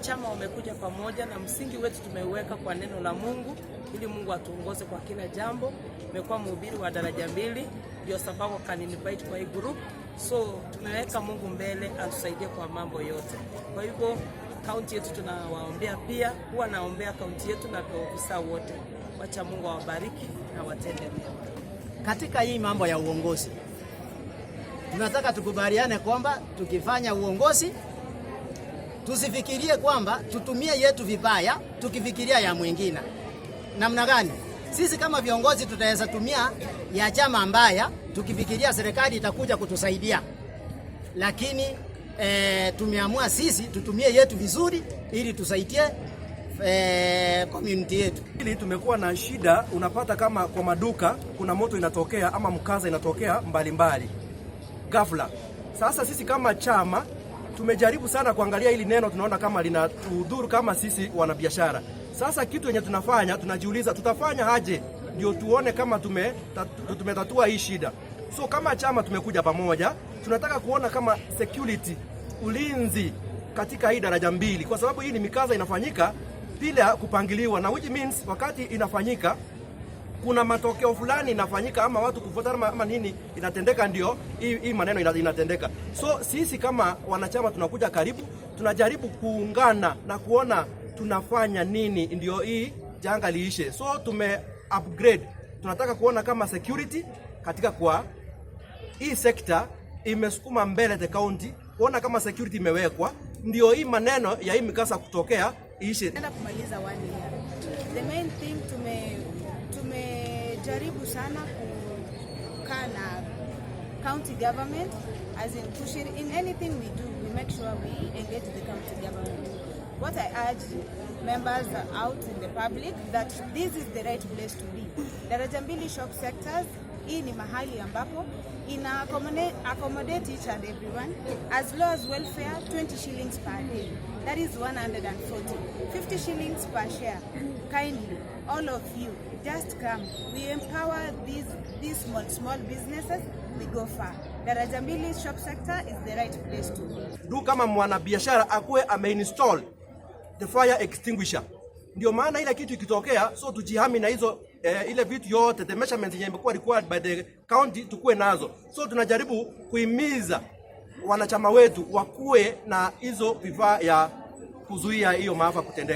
Wanachama wamekuja pamoja na msingi wetu tumeuweka kwa neno la Mungu ili Mungu atuongoze kwa kila jambo. Nimekuwa mhubiri wa Daraja Mbili, ndio sababu kani-invite kwa hii group. So tumeweka Mungu mbele atusaidie kwa mambo yote. Kwa hivyo kaunti yetu tunawaombea pia, huwa naombea kaunti yetu na ofisa wote. Wacha Mungu awabariki na watende mema. Katika hii mambo ya uongozi, tunataka tukubaliane kwamba tukifanya uongozi tusifikirie kwamba tutumie yetu vibaya, tukifikiria ya mwingine. Namna gani? Sisi kama viongozi tutaweza tumia ya chama mbaya, tukifikiria serikali itakuja kutusaidia, lakini tumeamua sisi tutumie yetu vizuri ili tusaidie community yetu. Hili tumekuwa na shida, unapata kama kwa maduka kuna moto inatokea ama mkasa inatokea mbalimbali ghafla. Sasa sisi kama chama tumejaribu sana kuangalia hili neno, tunaona kama linatudhuru kama sisi wanabiashara. Sasa kitu yenye tunafanya, tunajiuliza tutafanya aje ndio tuone kama tumetatua hii shida. So kama chama tumekuja pamoja, tunataka kuona kama security, ulinzi katika hii Daraja Mbili, kwa sababu hii ni mikasa inafanyika bila kupangiliwa, na which means wakati inafanyika kuna matokeo fulani inafanyika ama watu kufuatana ama nini inatendeka, ndio hii maneno inatendeka. So sisi kama wanachama tunakuja karibu, tunajaribu kuungana na kuona tunafanya nini ndio hii janga liishe. So tume upgrade, tunataka kuona kama security katika kwa hii sekta imesukuma mbele the county, kuona kama security imewekwa ndio hii maneno ya hii mikasa kutokea iishe. Naenda kumaliza one year. The main thing, tumejaribu sana kukaa na county government, as in in anything we do, we make sure we engage the county government. What I urge members out in the public, that this is the right place to be. Daraja Mbili shop sectors, hii ni mahali ambapo ina accommodate each and everyone, as low as welfare 20 shillings per day. That is 140. 50 shillings per share. Kindly, all of you, just come. We empower these small, small businesses, we go far. Daraja Mbili shop sector is the right place to be. Du kama mwanabiashara akuwe ameinstall the fire extinguisher. Ndio maana ile kitu ikitokea, so tujihami na hizo ile vitu yote, the measurements yenye imekuwa required by the county, tukue nazo. So tunajaribu kuhimiza wanachama wetu wakuwe na hizo vifaa ya kuzuia hiyo maafa kutendeka.